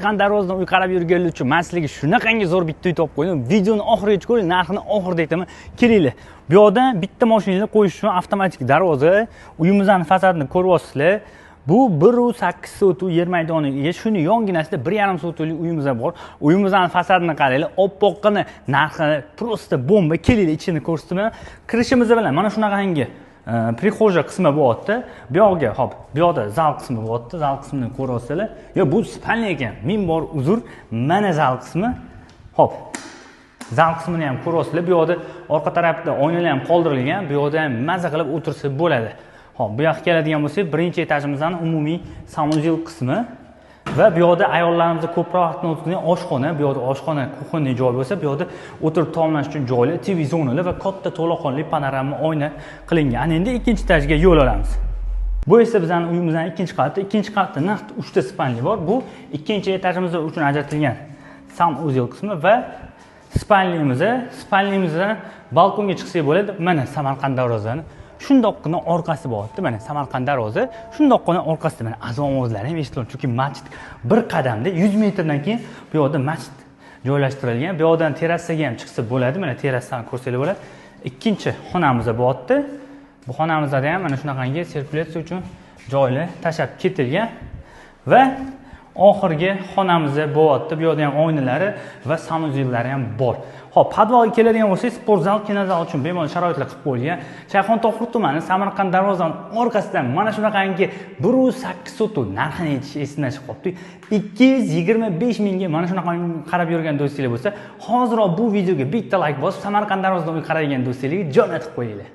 Samarqand darvozadan uy qarab yurganlar uchun man sizlarga shunaqangi zo'r bitta uy topib qo'ydim. Videoni oxirigacha ko'ring, narxini oxirida aytaman. Kelinglar. Bu yoqdan bitta mashinani qo'yish uchun avtomatik darvoza. Uyimizni fasadini ko'ryapsizlar. Bu 1.8 sotu yer maydoniga, shuni yonginasida 1.5 sotlik uyimiz bor. Uyimizning fasadini qaranglar, oppoqqina, narxi просто bomba. Kelinglar, ichini ko'rsataman. Kirishimiz bilan mana shunaqangi прихожая qismi bo'lyapti. Bu yoqga, hop, bu yoqda zal qismi bo'lyapti. Zal qismini ko'ryapsizlar. Yo, bu спальня ekan. Ming bor uzr. Mana zal qismi. Hop. Zal qismini ham ko'ryapsizlar. Bu yoqda orqa tarafda oynalar ham qoldirilgan. Bu yoqda ham maza qilib o'tirsa bo'ladi. Hop, bu yoqqa keladigan bo'lsak, birinchi etajimizning umumiy sanuzel qismi va bu yoqda ayollarimiz ko'proq vaqtni o'tkazadigan oshxona, bu yoqda oshxona, kuxonniy joy bo'lsa, bu yoqda o'tirib taomlanish uchun joylar, TV zonalar va katta to'laqonli panorama oyna qilingan. Ana endi ikkinchi etajga yo'l olamiz. Bu esa bizning uyimizning ikkinchi qavati. Ikkinchi qavatda naqd 3 ta спальня bor. Bu ikkinchi etajimiz uchun ajratilgan sanuzel qismi va спальня mizdan balkonga chiqsak bo'ladi. Mana Samarqand darvozani shundoqqina orqasi bo'lyapti. Mana Samarqand darvoza shundoqqina orqasida mana azon ovozlari ham eshitiladi, chunki masjid bir qadamda 100 metrdan keyin bu yoqda masjid joylashtirilgan. Bu yoqdan terrasaga ham chiqsa bo'ladi. Mana terrasani ko'rsanglar bo'ladi. Ikkinchi xonamiz bo'lyapti. Bu xonamizda ham mana shunaqangi sirkulyatsiya uchun joylar tashlab ketilgan va oxirgi xonamiz bo'lyapti. Bu yoqda ham oynalari va sanuzellari ham bor. Xo'p, podvalga keladigan bo'lsak, sport zal, kinozal uchun bemalol sharoitlar qilib qo'yilgan. Shayxontohur tumani Samarqand darvozasining orqasidan mana shunaqangi 1.8 sotu, narxini aytish esimdan chiqib qolibdi. 225 mingga mana shunaqa qarab yurgan do'stlar bo'lsa, hoziroq bu videoga bitta like bosib, Samarqand darvozasidan uy qaraydigan do'stlarga jo'natib qo'yinglar.